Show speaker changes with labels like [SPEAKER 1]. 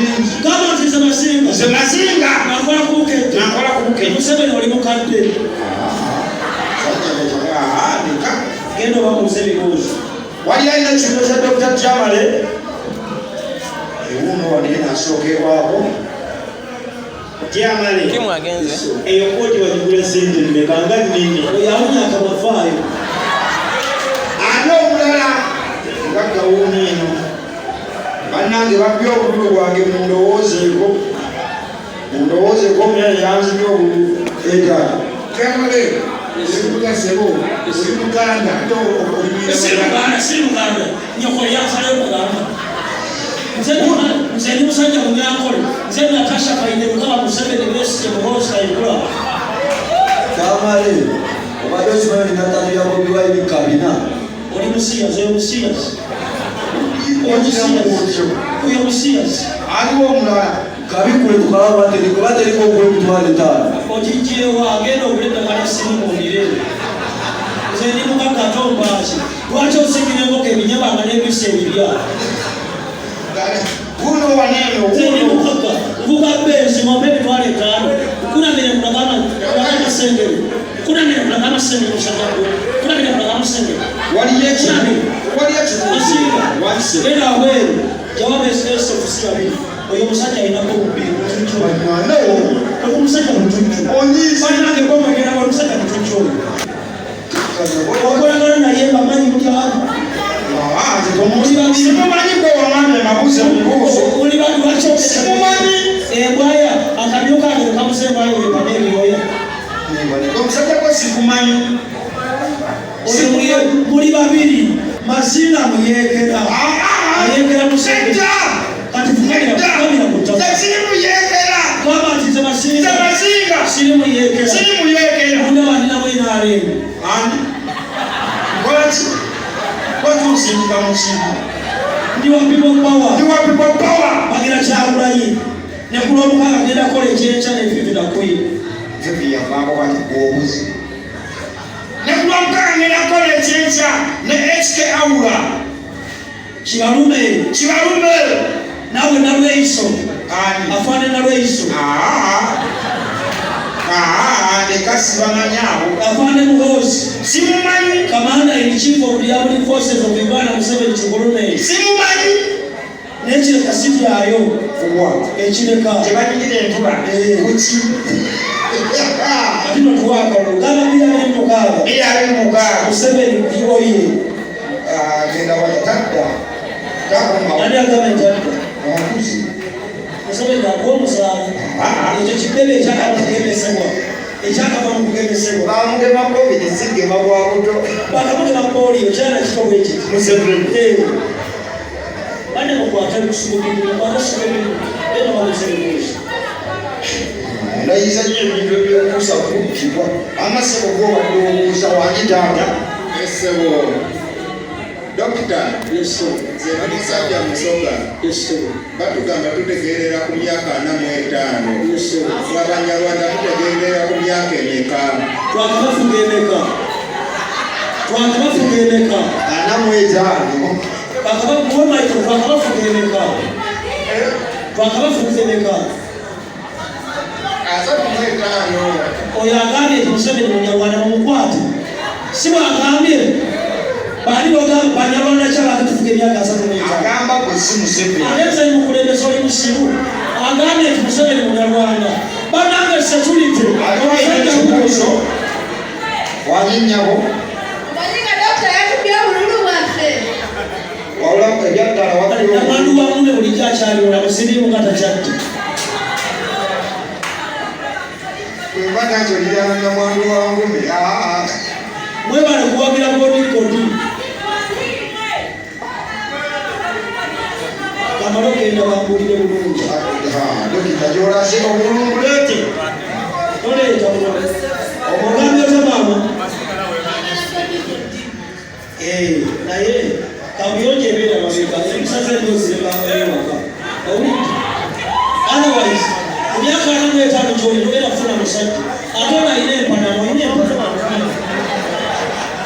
[SPEAKER 1] Bingi.
[SPEAKER 2] Gamba nti nze Mazinga.
[SPEAKER 1] Nze Mazinga.
[SPEAKER 2] Nakola ku Bukedde.
[SPEAKER 1] Nakola ku Bukedde.
[SPEAKER 2] Museveni oli mukadde. Genda obabuuze ebibuuzo.
[SPEAKER 1] Wali alina ekibuuzo kya Dr. Tamale? Ewuuno wano ye nasookerwako.
[SPEAKER 3] Tamale.
[SPEAKER 4] Kimu agenze.
[SPEAKER 3] Eyo kooti wagigula ssente mmeka nga nnene?
[SPEAKER 2] Oyo awunya akamavaayo.
[SPEAKER 1] Ani omulala? Nga gawuuni eno. Bannange babbye obululu bwange mundowoozeeko. Mundowoozeeko omunene yanzibye obululu etaano.
[SPEAKER 5] Tamale, oli sebo, oli Muganda, ate oli
[SPEAKER 2] Siri Muganda, siri Muganda. Nyoko yansalayo Muganda. Nze ndi musajja Munyankole. Nze Natasha Kainerugaba Museveni Besigye Muhoozi Kayihura.
[SPEAKER 6] Tamale, obadde okimanyi nti nattatu ya Bobi Wine kabina?
[SPEAKER 2] Oli musiyazi, oyo musiyazi. Oyo musiyazi. Oyo musiyazi.
[SPEAKER 1] Aliwo omulala.
[SPEAKER 6] Kabikule tukalaba teriko oba teriko ogula 50,000.
[SPEAKER 2] Okijjeewa agenda ogula eddagala esimu ondire. Nze ndi mugagga ate ompaaki. Lwaki osiigira enkoko ebinyabanga n'ebisa ebibya?
[SPEAKER 1] Wuuno wano eno,
[SPEAKER 2] Nze ndi
[SPEAKER 1] wuuno.
[SPEAKER 2] mugagga. Nvuga Benz ng'ompa 50,000. Nkunamire nkulaga amasengere. Nkunamire nkulaga amasengere musajja gwe. Nkunamire nkulaga amasengere.
[SPEAKER 1] Waliyo ekibuuzo. Waliyo ekibuuzo.
[SPEAKER 2] Mazinga.
[SPEAKER 1] Wansi.
[SPEAKER 2] Genda wabweru. Jawaba SFC babiri. Oyo omusajja alinako obubbi mutujju.
[SPEAKER 1] Bannange.
[SPEAKER 2] Oyo omusajja mutujju.
[SPEAKER 1] Onyiize.
[SPEAKER 2] Bannange gw'omwogera oyo omusajja mutujju oyo. Okolagana naye bamanyi mutyalo.
[SPEAKER 1] Ah, nze tomumanyi. Simumanyi gwe waŋŋambye mabuuze mubuuzo.
[SPEAKER 2] Oli bantu lwaki ogenda?
[SPEAKER 1] Simumanyi.
[SPEAKER 2] Embwaya akamyu kange kabuze embwayo wepana ebyoya.
[SPEAKER 1] Omusajja gwe sikumanyi.
[SPEAKER 2] Oyo muli babiri. Mazinga muyeekera. Ayeekera Museveni.
[SPEAKER 1] Nedda.
[SPEAKER 2] Kati fukamira
[SPEAKER 1] Nedda.
[SPEAKER 2] fukamira ku ttaka.
[SPEAKER 1] Nze siri muyeekera.
[SPEAKER 2] Gamba nti nze Mazinga.
[SPEAKER 1] Nze Mazinga.
[SPEAKER 2] Siri muyeekera.
[SPEAKER 1] Siri muyeekera.
[SPEAKER 2] Munda wange ndinamu NRM.
[SPEAKER 1] Ani? Lwaki? Lwaki osindika musingo?
[SPEAKER 2] Ndi wa People Power.
[SPEAKER 1] Ndi wa People Power.
[SPEAKER 2] Bagira Kyagulanyi. Ne ku Lwomukaaga ngenda kukola ekyenkya ne Fifi na Queen.
[SPEAKER 1] Fifi yavaako kati gw'obuzi. Ne ku Lwomukaaga ngenda kukola ekyenkya ne HK Aura.
[SPEAKER 2] Kibalume.
[SPEAKER 1] Kibalume.
[SPEAKER 2] Naawe Nalweyiso.
[SPEAKER 1] Ani?
[SPEAKER 2] Afande Nalweyiso.
[SPEAKER 1] Aa. Aa, leka sibamanyi abo.
[SPEAKER 2] Afande Muhoozi.
[SPEAKER 1] Simumanyi.
[SPEAKER 2] Commander in Chief of the Armed Forces of Uganda Museveni Kigulume.
[SPEAKER 1] Simumanyi.
[SPEAKER 2] N'ekireka si byayo.
[SPEAKER 1] Wa.
[SPEAKER 2] Ekireka.
[SPEAKER 1] Tebanyigira entula.
[SPEAKER 2] Eh.
[SPEAKER 1] Kuki?
[SPEAKER 2] Kati no tuwaka olwo. Gamba 2026.
[SPEAKER 1] 2026.
[SPEAKER 2] Museveni oye.
[SPEAKER 1] Ah, genda wali tadda. Takoma.
[SPEAKER 2] Ani agamba nti adda?
[SPEAKER 1] Omukuzi.
[SPEAKER 2] Museveni akuwa omusaayi.
[SPEAKER 1] Ah.
[SPEAKER 2] Ekyo kibebe ekyakava mu kugemesebwa. Ekyakava mu kugemesebwa.
[SPEAKER 1] Bamugema COVID sigema bwa buto.
[SPEAKER 2] Bakamugema polio kyana kito bwe kiti.
[SPEAKER 1] Museveni.
[SPEAKER 2] Eh. Bane mukwate kusubiri, mukwate kusubiri. Genda babuze ebibuuzo.
[SPEAKER 1] Ndayiza nnyo ebintu ebyokuusa kukkibwa. Amasebo g'obadde obuuza wangi taata.
[SPEAKER 5] Essebo. Dokita,
[SPEAKER 2] Yes, sir.
[SPEAKER 5] nze ndi musajja Musoga.
[SPEAKER 2] Yes, sir.
[SPEAKER 5] Batugamba tutegeerera ku myaka 45.
[SPEAKER 2] Yes, sir.
[SPEAKER 5] Mwe Abanyarwanda mutegeerera ku myaka emeka?
[SPEAKER 2] Twakabafuga emeka? Twakabafuga emeka?
[SPEAKER 1] 45.
[SPEAKER 2] Twakabafuga emeka? Twakabafuga emeka?
[SPEAKER 5] 35.
[SPEAKER 2] Oyo agambye nti Museveni Munyarwanda mumukwate. Si bw'agambye? Baani b'ogamba Banyarwanda ki abakatufuga emyaka 35?
[SPEAKER 1] Agamba gwe si Museveni.
[SPEAKER 2] Ate nze ndi mukulembeze oli musiru. Agambye nti Museveni Munyarwanda. Bannange security.
[SPEAKER 1] Aliwo alina ekibuuzo? Wangi nnyabo.
[SPEAKER 7] Omanyi nga dokita yatubye obululu bwaffe.
[SPEAKER 1] Wabula ebyaddala wabbye obululu.
[SPEAKER 2] Namwandu wa munne bulijjo akyaliwo na musiriimu nga takyadde.
[SPEAKER 1] Bwemba nakyolirana namwandu wa ngumi. Aa.
[SPEAKER 2] Mwebale kuwagira Godi Godi. Kamala ogenda bambulire bulungi.
[SPEAKER 1] Ah, dokita gy'olaze obululu buleete.
[SPEAKER 2] Toleeta buno. Ogambye otya maama? Eh, naye kabuyonjo ebeera mabega, empisa z'emboozi zireka ewaka. Owulidde? Otherwise, ku myaka 45 gy'oli togenda kufuna musajja. Ate ono alina empanano.